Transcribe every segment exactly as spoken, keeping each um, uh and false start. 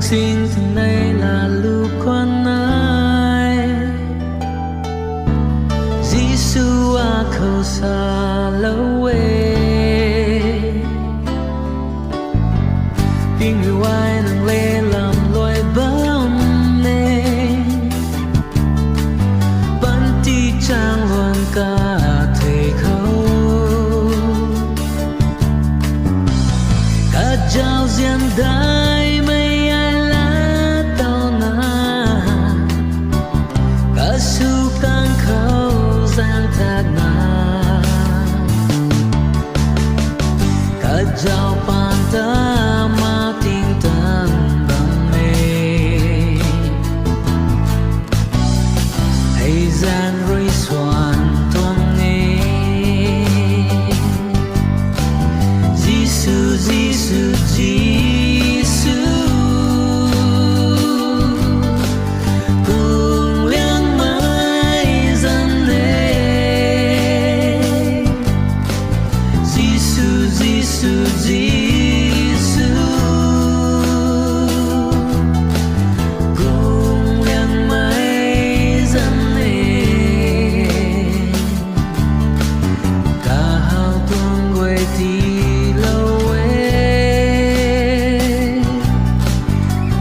Sing tei nei lalu khwan nai, Jisu akhou salou e. Ping riu ai nang le lam luai bam e, panty chang luan kathei khou. Kazauzian daimei ai lat towna, kasu kang khou zaeng thakna, kazauc paan ta ma ting tan bam e. Hei zaeng rui swan tuang e. Jisu, Jisu, Jisu, kung liangmei zan e. Jisu, Jisu, Jisu, kung liangmei zan e. Kahaw tuang guay tiilou e,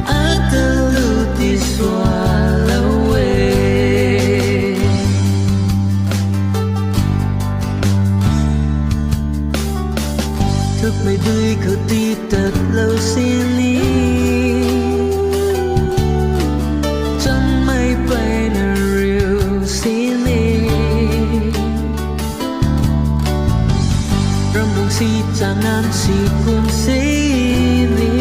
ata lu tiswalou e. Thukmei dui khou tii tatlou sini, chanmei peyna riu sini, ramlung si changanv si kum sini,